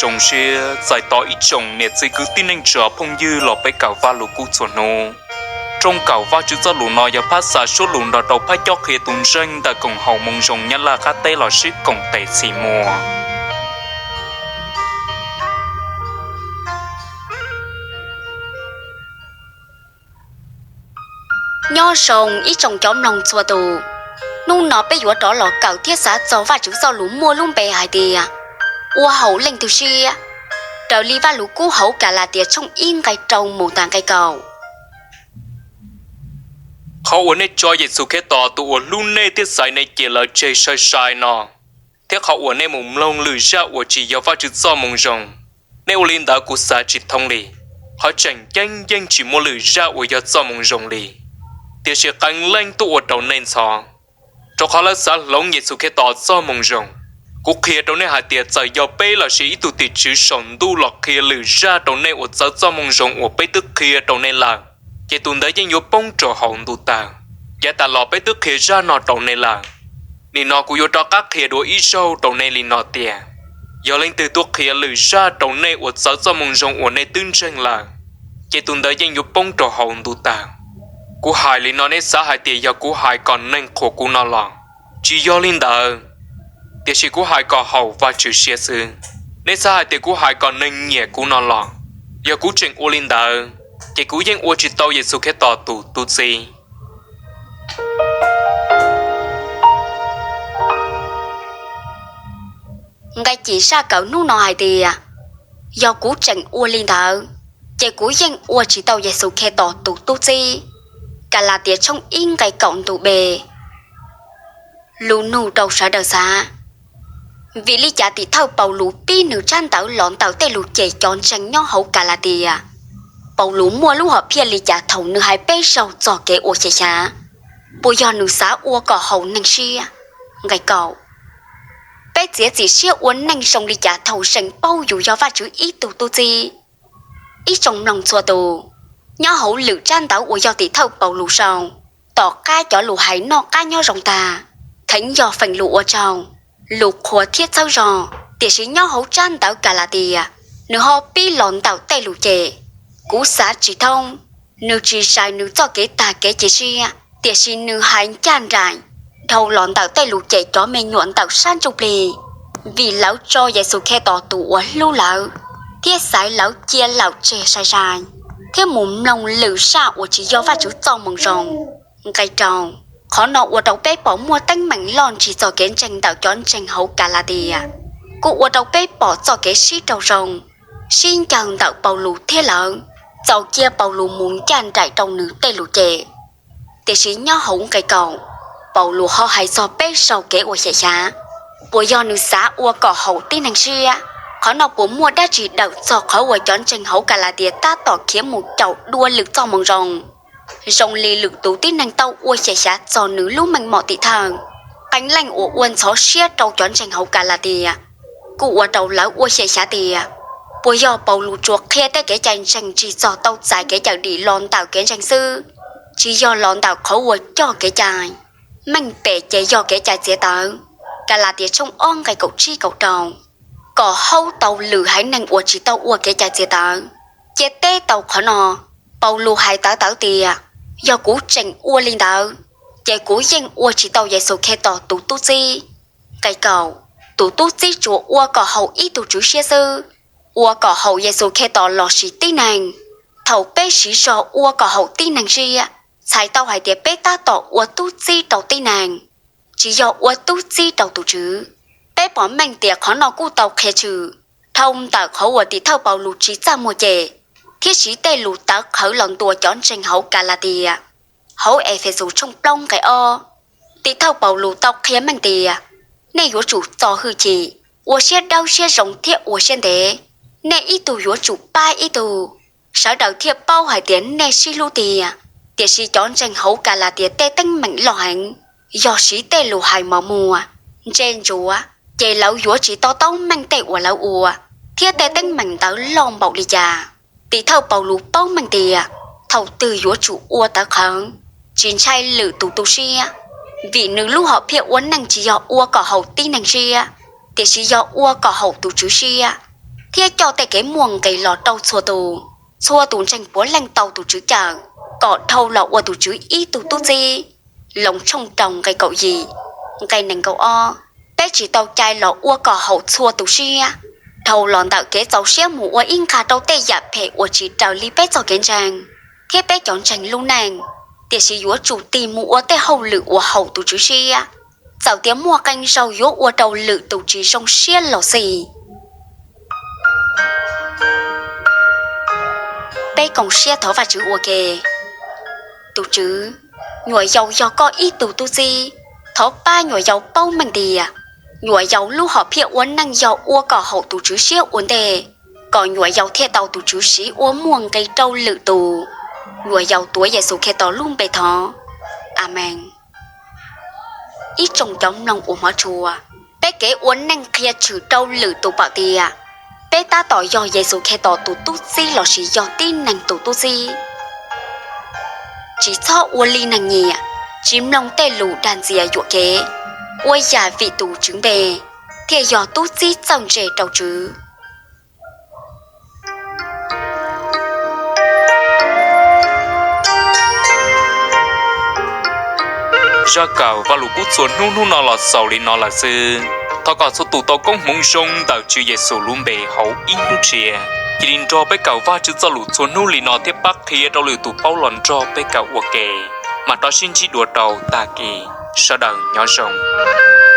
Zoo siab txais tos ib tsoom niam txiv kwv tij neej tsa phooj ywg los peb kawm Vajluskub txhua hnub. Rooj kawm Vajtswv Txojlus no yog phab xa suab lus nrog rau phab cob qhia tus ntseeg ntawm Koom Haum Moo Zoo Nyab Laj qab teb los sib koom tes txhim muag. Nyob zoo ib tsoom cov mloog txhua tus, hnub no peb yuav rov los kawm thiab xav txog Vajtswv Txojlus muaj lub npe hais tias ua haum leej twg siab, raws li Vajluskub hauv Kalatias tshooj ib nqe rau mus tas nqe kaum. Qhov uas nej tso Yexus Khetos tus uas hlub nej thiab xaiv nej cem lawv tseg sai sai no, thiab qhov uas nej mus mloog lwm zaj uas tsis yog Vajtswv Txojmoo Zoo, nej ua li ntawd kuv xav tsis thoob li. Qhov tseem ceeb yeej tsis muaj lwm zaj uas yog Txojmoo Zoo li, tiam sis qee leej tuaj ua rau nej ntxhov, rau qhov lawv xav hloov Yexus Khetos Txojmoo Zoo. Kuv qhia rau nej hais tias txawm yog peb lossis ib tug tim tswv saum ntuj los qhia lwm zaj rau nej uas txawv Txojmoo Zoo uas peb twb qhia rau nej lawm, ces tus ntawd yeej yuav poob rau hauv ntuj tawg. Yav tas los peb twb qhia zaj no rau nej lawm. Nim no kuv yuav rov qab qhia dua ib zaug rau nej li no tias, yog leej twg tuaj qhia lwm zaj rau nej uas txawv Txojmoo Zoo uas nej twb ntseeg lawm, ces tus ntawd yeej yuav poob rau hauv ntuj tawg. Kuv hais li no nej xav hais tias yog kuv hais kom neeg qhuas kuv no los? Tsis yog li ntawd, tiam sis kuv hais kom haum Vajtswv siab xwb. Nej xav hais tias kuv hais kom neeg nyiam kuv no los? Yog kuv tseem ua li ntawd, ces kuv yeej ua tsis tau Yexus Khetos tus tub txib. Nqe cim zaj kawm hnub no hais tias, yog kuv tseem ua li ntawd, ces kuv yeej ua tsis tau Yexus Khetos tus tub txib. Kalatias tshooj ib nqe kaum ntu b. Lus nug rau sawv daws xav: Vim li cas Tim thawj Paulus pib nws tsab ntawv los ntawm tej lus cem cov ntseeg nyob hauv Kalatias? Paulus muaj lub hom phiaj li cas thaum nws hais peb zaug txog kev ua xyem xyav? Puas yog nws xav ua kom haum neeg siab? Nqe kaum. Peb txiav txim siab ua neej zoo li cas thaum zeem paub yus yog Vajtswv ib tug tub txib? Ib tsoom mloog txhua tus, nyob hauv lwm tsab ntawv uas yog Tim thawj Paulus sau, tom qab cov lus hais noj qab nyob zoo tag, kheev yog feem lus ua tsaug, lus qhuas thiab txhawb zog, tiam sis nyob hauv tsab ntawv Kalatias, nws ho pib los ntawm tej lus cem, kuv xav tsis thoob. Nws tsis zais nws txoj kev tag kev cia siab, tiam sis nws hais ncaj nraim dhau los ntawm tej lus cem cov me nyuam ntawm sab ntsuj plig, vim lawv tso Yexus Khetos tus uas hlub lawv thiab xaiv lawv cia lawm tseg sai sai, thiab mus mloog lwm zaj uas tsis yog Vajtswv Txojmoo Zoo. Nqe rau. Qhov no ua rau peb pom muaj teeb meem loj ntsig txog kev ntseeg ntawm cov ntseeg hauv Kalatias, kuj ua rau peb pom txoj kev sib raug zoo, sib ncawg ntawm Paulus thiab lawv, txaus cia Paulus mus ncaj nraim rau nws tej lus cem. Tiam sis nyob hauv nqe kaum, Paulus ho hais txog peb zaug kev ua xyem xyav, puas yog nws xav ua kom haum tib neeg siab? Qhov no puas muaj dab tsi dawm txog qhov uas cov ntseeg hauv Kalatias tab tom khiav mus caum dua lwm Txojmoo Zoo, zoo li lwm tus tib neeg tau ua xyem xyav txog nws lub meej mom Tim thawj? Qee leej uas ua ntxhov siab rau cov ntseeg hauv Kalatias kuj ua rau lawv ua xyem xyav tias, puas yog Paulus tsuas qhia tej kev cai ntseeg ntsig txog tau txais kev cawm dim los ntawm kev ntseeg xwb, tsis yog los ntawm qhov uas coj kev cai? Meej pem ces yog kev cai txiav tawv Kalatias tshooj ob nqe kaum tsib kaum rau, kom haub tau lwm haiv neeg uas tsis tau ua kev cai txiav tawv. Cia teb tau qhov no, Paulus hais tawv tawv tias, yog kuv tseem ua li ntawd, ces kuv yeej ua tsis tau Yexus Khetos tus tub txib. Nqe kaum. Tus tub txib tsuas ua kom haum ib tug tswv siab xwb, ua kom haum Yexus Khetos lossis tib neeg. Thaum peb siv zog ua kom haum tib neeg siab, txhais tau hais tias peb tab tom ua tub txib rau tib neeg, tsis yog ua tub txib rau tus Tswv. Peb pom meej tias qhov no kuj tau qhia tshwm dhau ntawm qhov uas Tim thawj Paulus tsis txaj muag cem thiab siv tej lus tawv qhawv los ntuas cov ntseeg hauv Kalatias. Hauv Efexus tshooj plaub nqe ob, Tim thawj Paulus tau qhia meej tias, nej yuav tsum txo hwj chim, ua siab dawb siab zoo thiab ua siab ntev. Nej ib tug yuav tsum pab ib tug, sawv daws thiaj paub hais tias nej sib hlub tiag. Tiam sis cov ntseeg hauv Kalatias tej teeb meem loj heev yog siv tej lus hais mos muag, ntse ntsuav, ces lawv yuav tsis to taub meej tej uas lawv ua, thiab tej teeb meem ntawd loj npaum li cas. Tim thawj Paulus paub meej tias thaum twg yuav tsum ua tawv qhawv, tsis ntshai lwm tus tu siab, vim nws lub hom phiaj ua neej tsis yog ua kom haum tib neeg siab, tiam sis yog ua kom haum tus Tswv siab. thiab coj tej kev muaj nqis los rau txhua tus. Txhua tus ntseeg puav leej tau tus Tswv cawm kom dhau los ua tus Tswv ib tug tub txib Loos tshooj rau nqe kaum yim, nqe nees nkaum ob. Peb tsis tau cai los ua kom haum txhua tus siab, dhau los ntawm kev txaus siab mus ua ib nqag rau tej yam phem uas tsis raws li peb txoj kev ntseeg thiab peb cov ntseeg lub neej, tiam sis yuav tsum tig mus ua tej hauj lwm uas haum tus Tswv siab, txawm tias muaj qee zaug yuav ua rau lwm tus tsis zoo siab los xij. Tus Tswv, nyuam yaus yog koj ib tug tub txib, thov pab nyuam yaus paub meej tias nyuam yaus lub hom phiaj ua neej yog ua kom haum tus Tswv siab ua ntej, kom nyuam yaus thiaj tau tus Tswv siv ua muaj nqis rau lwm tus. Nyuam yaus tuav Yexus Khetos lub npe thov, Amees. Peb kev ua neej qhia tshwm rau lwm tus pom tias peb tab tom yog Yexus Khetos tus tub txib lossis yog tib neeg tus tub txib. Tsis txhob ua li neeg nyiam, tsis mloog tej lus dag ntxias yuam kev, ua yam vim tus Tswv npe, thiaj yog tub txib txawj ntse rau Tswv. Zaj kawm Vajluskub txhua hnub hnub no los xaus li no lawm xwb. Thov kom txhua tus tau koob hmoov zoo ntawm Tswv Yexus lub npe hauv ib hnub tshiab. Cia li nrog peb kawm Vajtswv Txojlus txhua hnub li no thiab pab qhia rau lwm tus paub los nrog peb kawm ua ke. Mam rov sib ntsib dua rau tag kis, sawv daws nyob zoo.